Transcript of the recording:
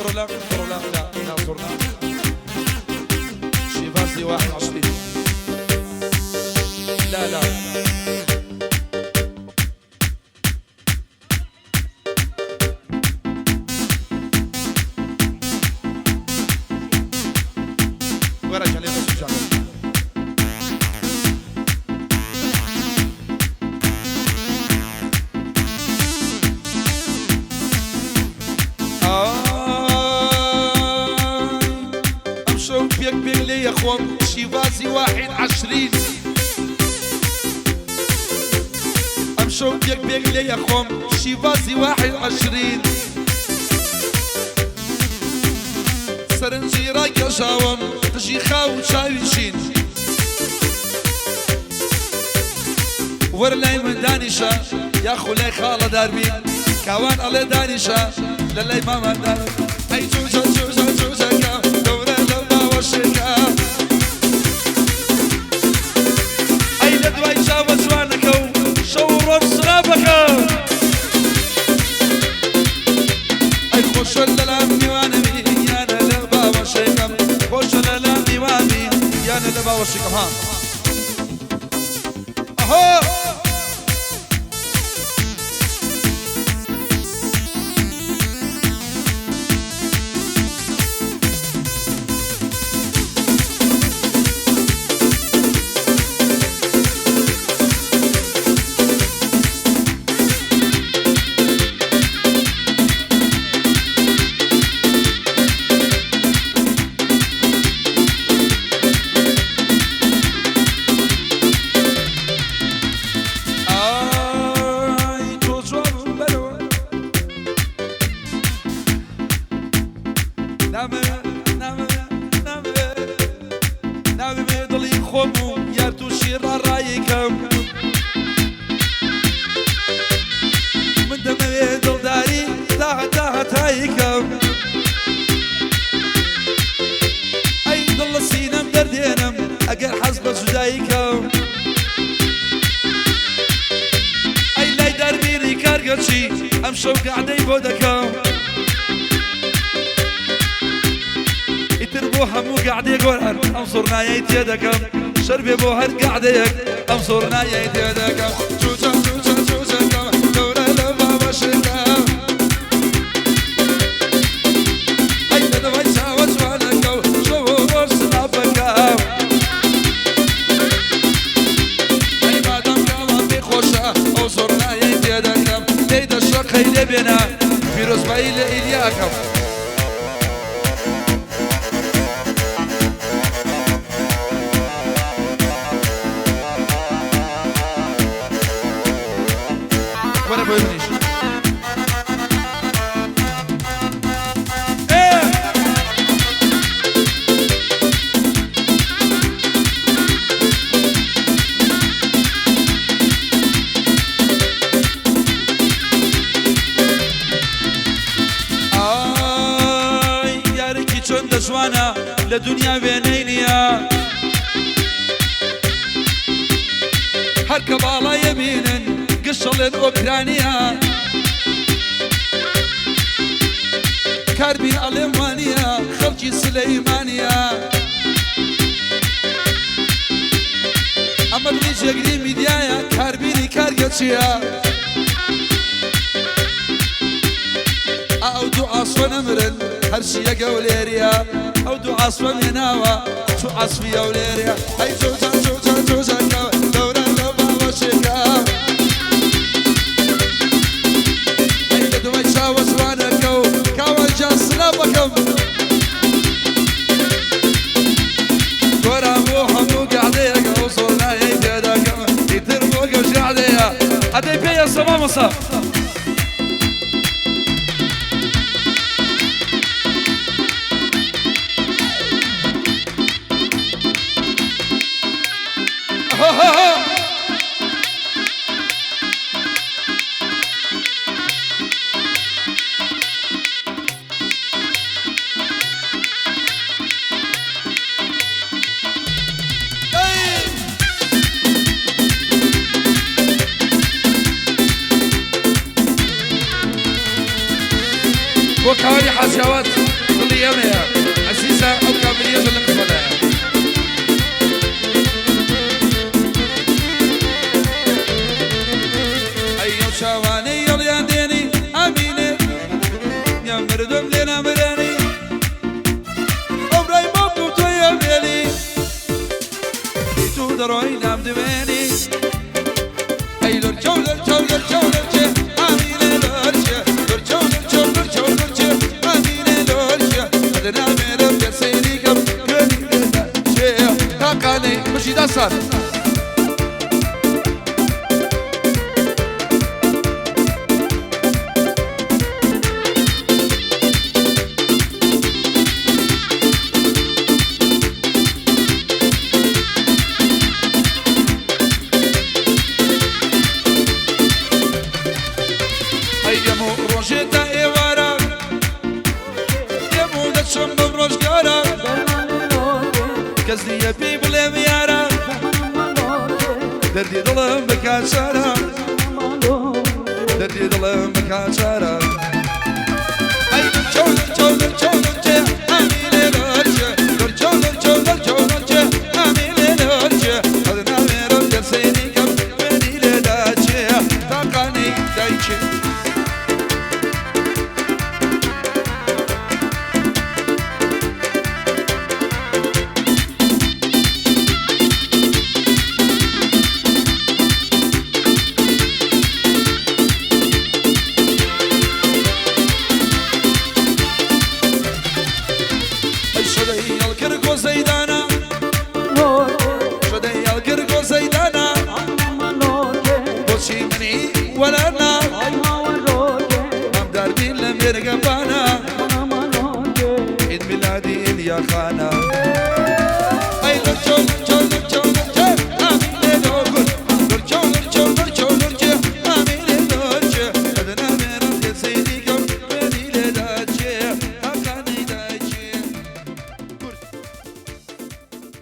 بڕۆ لام بڕۆ لام لە ناو زوڕنا شیڤازی واحد عشرین لا لا وەرە گەلێ بەس جان. ئەمشەو پێک پێک لێ یەخۆم شیوازی واحد عشرین. ئەمشەو پێک پێک لێ یەخۆم شیوازی واحد عشرین. سەرنجی ڕاکێشاوم قژی خاو و چاوی شین. وەرە لای من دانیشە یاخو لای خاڵە داربین. کاوان ئەڵێ دانیشە لە لای مامان دانیشە. ئەی جوجە جوجە جوجەکە دەورە لە باوەشێکە. ئەی لە دوای چاوە جوانەکە و شەو و ڕۆژ سرابەکە. ئەی خۆشە لەلام میوانەمی یانە لە باوەشێکەم. خۆشە لەلام میوانمی یانە لە باوەشێکەم. ها ئەهۆ. ئای تۆ جوابم بەرەوە. نامەوێ نامەوێ نامەوێ نامەوێ دڵی خۆم و یار تووشی ڕاڕاییکەم. من دەمەوێ دڵداری تا هەتا هەتاییکەم. ئەی دڵ لە سینەم دەردێنم ئەگەر حەز بە جوداییکەم. ئەی لای داربیری کارگەچی ئەمشەو گەعدەی بۆ دەکەم. ئیتر بۆ هەموو گەعدەیەک گۆران ئەم زوڕنایەی تێدەکەم. شەربێ بۆ هەر گەعدەیەک ئەم زوڕنایەی تێدەکەم. جوجە جوجە جوجەکەم دەورە لە باوەشەکە. ئەی لە دوای چاوە جوانەکە و شەو و ڕۆژ سڵاوەکەم. ئەی مادام کاوان پێی خۆشە ئەو زوڕنایەی تێدەکەم. لێی دەشەقەی لێ بێنە پیرۆزبایی لە ئیلیا ئەکەم. وەرە بۆی منیش. ئێ! ئای یارێکی چۆندە جوانە لە دونیا وێنەی نییە. هەر کە باڵای ئەبینن گشت ئەڵێن ئۆکرانییە. کاربین ئەڵێم وانییە خەڵکی سلەیمانییە. ئەمە دڵی جێگری میدیایە کاربینی کارگەچییە. ئا ئەو دوو عاسفە نەمرن هەرچییە گەولێرییە. ئەو دوو عاسفە مێناوە چوو عاسفی ئەولێریە. ئەی جوجە جوجە جوجەکە دەورە لە باوەشێکە. ئەی لە دوای چاوە جوانەکە و کاوان گیان سلاو ئەکەم. گۆران بۆ هەموو گەعدەیەک ئەو زۆرنایەی تێدەکەم. ئیتر بۆ گەوج گەعدەیە ئەدەی پێی ئەسە مامۆستا. هەهەهە. ئەی. بۆ کاوانی حاجیاوات. ئێمەیە عەزیزە، ئەو کاڤریە زۆر لە قسمەدایە. ئەی ئەو چاوانەی هەڵیان دێنی ئامینێ، یان مردم لێ نامرێنی، ئەو برای باوکم تۆی ئەمێنی، تو دەڕۆی نامدوێنی. ئەی لۆرچە و لۆرچە و لۆرچە و لۆرچێ ئامینێ لۆرچێ، لۆرچە و لۆرچە و لۆرچە و لۆرچێ ئامینێ لۆرچێ، قەد نامێرم گەر سەیری کەم خوێنی لێ دەچێ. تاقانەی بژی دەسان. ئەی دێم و ڕۆژێ تا ئێوارە، دێم و دەچم بەم ڕۆژگارە، کەس نییە پێی بڵێم یارە، دەردی دڵم بکا چارە، دەردی دڵم بکا چارە. ئەی لۆرچە و لۆرچە و لۆرچە و لۆرچێ ئامینێ لۆرچێ، لۆرچە و لۆرچە و لۆرچە و لۆرچێ ئامینێ لۆرچێ، قەد ناوێرم گەر سەیری کەم خوێنی لێ دەچێ. تاقانەی دایکێ. ئەی شەدەی هەڵکرد گۆزەی دانا، شەدەی هەڵکرد گۆزەی دانا، بۆچی منی وەلانا، مامدار بین لە مێرگەپانە، عید میلادی ئیلیا خانە. ئەی لۆرچە و لۆرچە و لۆرچە